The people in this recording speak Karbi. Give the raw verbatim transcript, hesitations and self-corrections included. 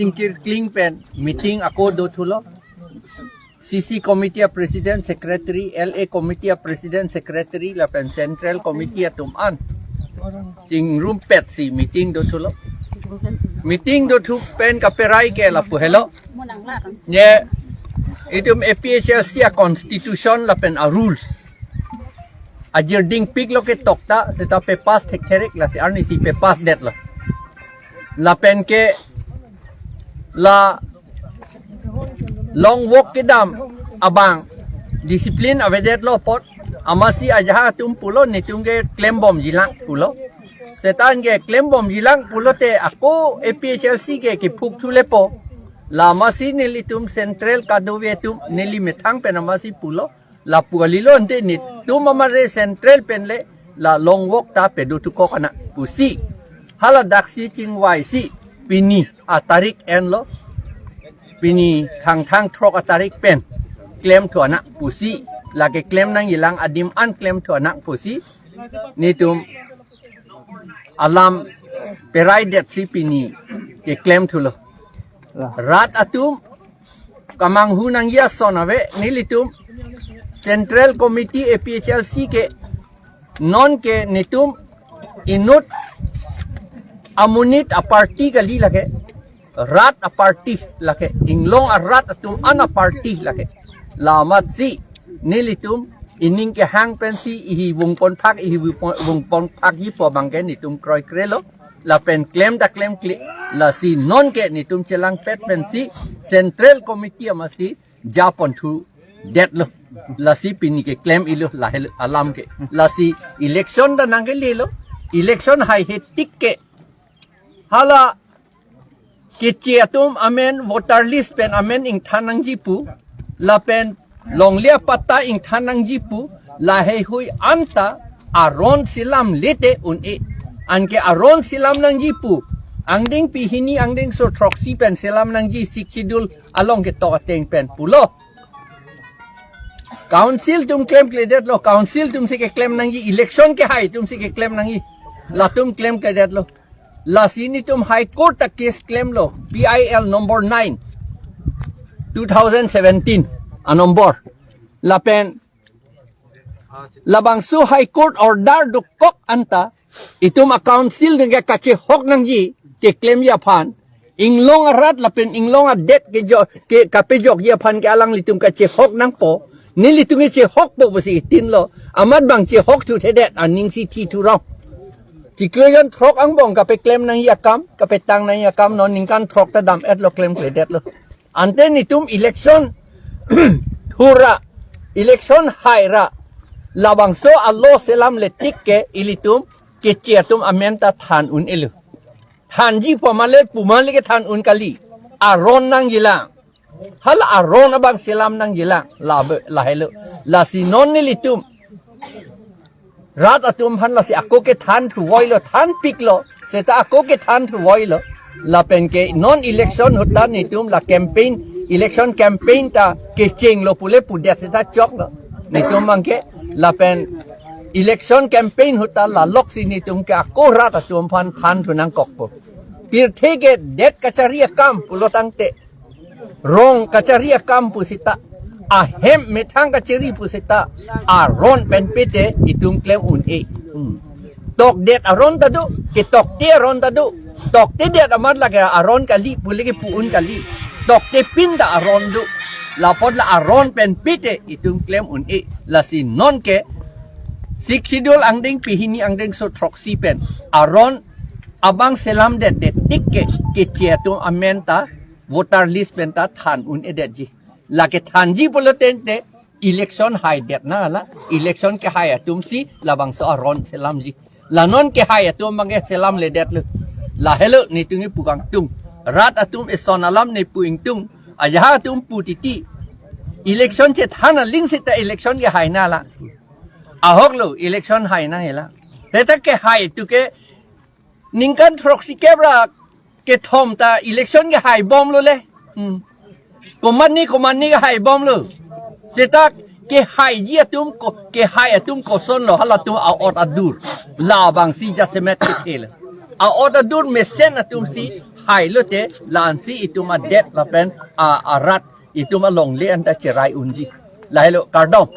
Tingkir kling pen meeting ako do thulo. C C committee a president secretary, L A committee a president secretary lapen central committee atum an chingrumpet si meeting do thulo. Meeting do thu pen kaperai ke lapu helo. Ye itum A P H L C a constitution lapen a rules ajirding piklo ke tokta, seta pe pass thek therik, lasi arnisi pe pass detlo. Lapen ke la long walk kedam abang discipline avedetlo apot, amatsi ajahak atum pulo netum ke klembom jilang pulo. Seta anke klembom jilang pulote ako A P H L C ke kiphuk thulepo. La amatsi nelitum central kadokave atum neli methang pen amatsi pulo. Lapu kalilo ante netum amare central pen le la long walk ta pedo thukok anang pusi. Hala daksi chingvaisi pini a tarik enlo. Pini Thangthang throk a tarik pen klem thu anang pusi. Lake klem nangjilang adim an klem thu anang pusi. Netum alam perai detsi pini keklem thulo. Rat atum kamanghu nangji ason ave nelitum central committee A P H L C ke non ke netum inut amonit a party kali lake, rat a party lake, inglong a rat atum an a party lake. La amatsi nelitum ining kehang pensi ihi vungpon phak, ihi vungpon, vungpon phakjipo abangke netum kroikrelo. Lapen klem ta klemkle, lasi non ke netum chelangpet pensi central committee amatsi japon thu detlo. Lasi pini keklem ilo lahelo alam ke. Lasi election ta nangkelelo. Election haihe tik ke hala keche atum amen voter list pen amen ingthan nangji pu, lapen longle apatta ingthan nangji pu, laheihui anta aron selamle te un-e. Anke aron selam nangji pu, angdengpi hini angdengso throksi pen selam nangji, Sixth Schedule along ketok ateng pen pulo. Council atum klemkledetlo, council atumsi keklem nangji, election kehai atumsi keklem nangji. Latum klemkledetlo. Lasi netum High Court ta case klemlo, P I L number nine, two thousand seventeen a number. Lapen labangso High Court order dokok anta itum a council nangke kachehok nangji keklemji aphan, inglong arat lapen inglong adet ke jo, ke kapejokji aphan ke alanglitum kachehok nangpo. Nelitum ke chehokpo pusi itinlo. Amat bang chehok thuthedet, aningsi thi thurong. Chiklo jon throk angbong kapeklem nangji akam, kapetang nangji akam non ningkan throk ta dam-etlo, klemkledetlo. Ante netum election thura, election haira, labangso a law selamle tik ke ilitum keche atum amen ta than un-elo. Thanji pu male pu male kethan un kali. Aron nangjilang. Hala aron abang selam nangjilang. La be, lahelo. Lasi non nelitum rat atum aphan lasi ako kethan thuvoilo, thanpiklo. Seta ako kethan thuvoilo. Lapen ke non election ahut ta netum la campaign, election campaign ta kechenglo pule pudet seta choklo. Netum abangke lapen election campaign ahut ta laloksi netum ke ako rat atum aphan than thu nangkokpo. Pirthe ke det kachari akam pulo tangte, rong kachari akam pu seta, ahem methang kachari pu seta, aron pen pete itum klem un-e. Hmm. Tokdet aron ta do, ketokte aron ta do. Toktedet amat lake aron kali pule ke pu un kali. Toktepin ta aron do. Lapot la aron pen pete itum klem un-e. Lasi non ke Sixth Schedule angdengpi hini angdengso throksi pen aron abang selamdetdet tik ke keche atum amen ta voter list pen ta than un-edetji. Lake thanji pulo tangte election haidet nang la, election kehai atumsi labangso aron selamji. La non kehai atum abangke selamledetlo. Lahelo netum kepu kangtung. Rat atum eson alam nepu ingtung. Ajahak atum pu titi. Election chethan aling seta election kehai nang la. Ahoklo election hai nang hela. Seta kehai atum ke ningkan throksi kep ra kethom ta election kehaibomlo le. Hmm. Komatne komatne kehaibomlo. Seta kehaiji atum ko, kehai atum kosonlo, halatum a-ot adur. Labangsi jasemet kethelo. A-ot adur mesen atumsi Ai lote la-ansi itum adet lapen a arat itum alongle anta cherai unji. Lahelo, kardom.